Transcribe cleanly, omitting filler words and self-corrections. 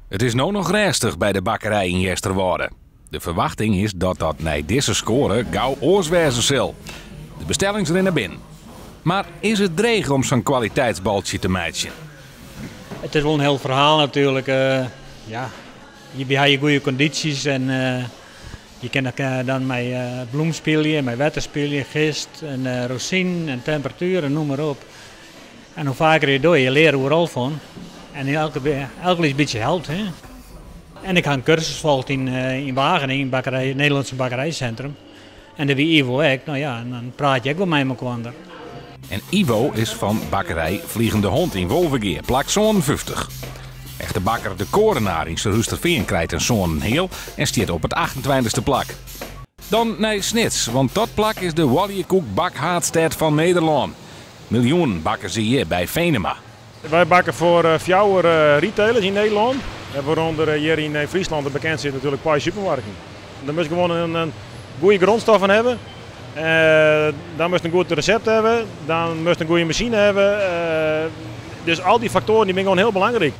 It is no noch rêstich by de bakkerij yn Easterwâlde. De ferwachting is dat dat nei dizze skoare gau oars wêze sil. De bestellings rinne binnen. Mar is it dreech om sa'n kwaliteitsbaltsje te meitsjen? It is wol in hiel ferhaal natuerlik. Ja, je ha je goede kondysjes en je kinne dan mei blom spylje, mei wetter spylje, gist en rozinen en temperatuer en noem mar op. En hoe faker je dogge, je leare oeral fan. En elke, elk lyts bytsje helpt. Hè? En ik ha in kursus folge yn Wageningen, yn bakkerij, it Nederlandse Bakkerijcentrum. En dêr wie Ivo ek. No ja, en dan prate je ek wol mei mekoar. En Ivo is fan bakkerij Vliegende Hond yn Wolvegea, plak 57. Echte bakker De Korenaar yn Surhústerfean krijt in 7,5 en stiet op it 28e plak. Dan nei Snits, want dat plak is de oaljekoekbakhaadstêd fan Nederlân. Miljoenen bakke se hjir by Venema. Wy bakke foar fjouwer retailers yn Nederlân. Wêrûnder hjir yn Fryslân de bekendste is natuerlik Pei Supermarkten. Dan moatst gewoan in goede grûnstoffen hawwe. Dan moatst in goed resept hawwe. Dan moatst in goede masine hawwe. Dus al dy faktoaren dy binne gewoan hiel belangryk.